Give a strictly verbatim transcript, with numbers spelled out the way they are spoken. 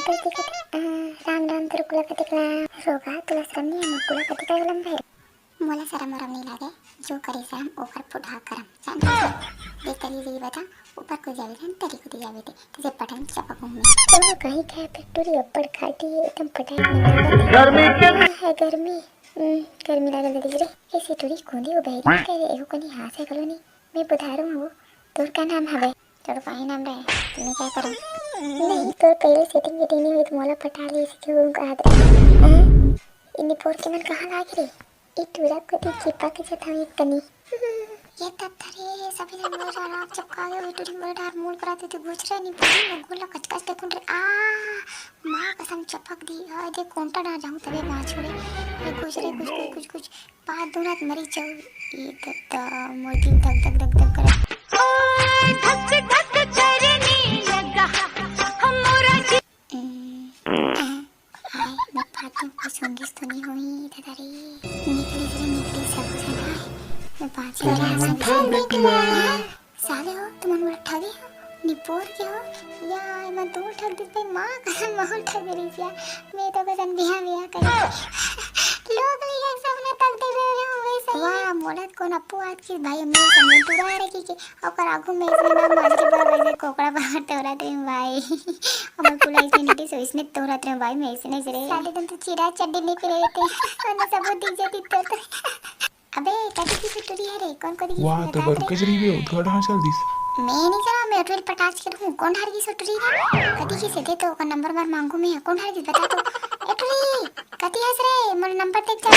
राम राम, तोर कुला कतिक ला रोगा, तुला शरम नहीं है, मोर कुला कतिक ला लंबा है। मोला शरम वरम नहीं लागे, जो करे से हम ओकर फुटहा करम। जान ले, देख तरी रही बता, ऊपर को जावे थे, तरी को जावे थे, तुझे पटन चपक मुंह में। तो कहीं कहे फैक्ट्री ऊपर खाटी है, एकदम पटाई में गर्मी के है, गर्मी। हम्म, गर्मी लागल दीदी रे। ऐसे टूरी कोंदी हो बहरी करे, एगो कनी हाथ है कलो नहीं। मैं बुधारू हूँ, तोर का नाम हवे? तोर का ही नाम रहे, मैं क्या करूँ? नहीं, तोर पहले सेटिंग वेटिंग नहीं हुई तो मोला पटा ले, इसे क्यों कहा था? हाँ? इन्हीं पोर के मन कहाँ लाग रे? ई टूरा को दी चिपा के जता हुई कनी। ये तब धरे सभी ने मोर रात चपका गए, टूरी मोर डार मोल करा देती, घुस रहे नहीं, पहले मैं गोला कचकच देखूं रे। आ, माँ कसम चपक दी। आ, दे कोंटा ना जाऊं तबे बाँच रे। ये घुस रहे, घुस, घुस, घुस, घुस। पाँच दो रात मरी जाऊ। ये दत्ता, मोर दिल धक धक धक धक करे। धक धक करने लगा हमारा जी। हम्म, आ, हाय, मैं पाँच दिन कोई सुंदिस तो नहीं हुई, दादा रे। निकली रे, निकली सब जना। मैं पाँच दिन कोई सुंदिस तो नहीं हुई। साले हो, तुमन मोला ठगे हो, निपोर के हो, या एमन तुमन ठग दिस भाई, माँ कसम महू ल ठग दिस या, मैं तो कसन बिहा बिहा करे। लोग लिया सब ना तक दे रहे हो, वैसे ही। वाह, मोला तो कोन अपू आज की भाई, मैं समझ टुरा रखी के, ओकर आगू में इसमें ना माजरी बर वैसे कोकड़ा बाहर तोरा दे भाई। हमर कुला इसने नहीं सो, इसने तोरा दे भाई, मैं इसने से रे। साले तुम तो चिरा चड्डी नहीं पहने रहते, वरना सब दिख जाती तो, तो। अबे, कति की सुटुरी है रे? कौन कति की वाह, तो सुटुरी बरु है? कचरी बे, उद्घाट हाँ चल दिस। मैं नहीं चला, मैं उठवेल पटाच के रखूं। कौन हर की सुटुरी है? कति की से दे तो, ओकर नंबर मार मांगू मैं। कौन हर की बता तो। ए टुरी, कति हस रे? मोर नंबर देख जा।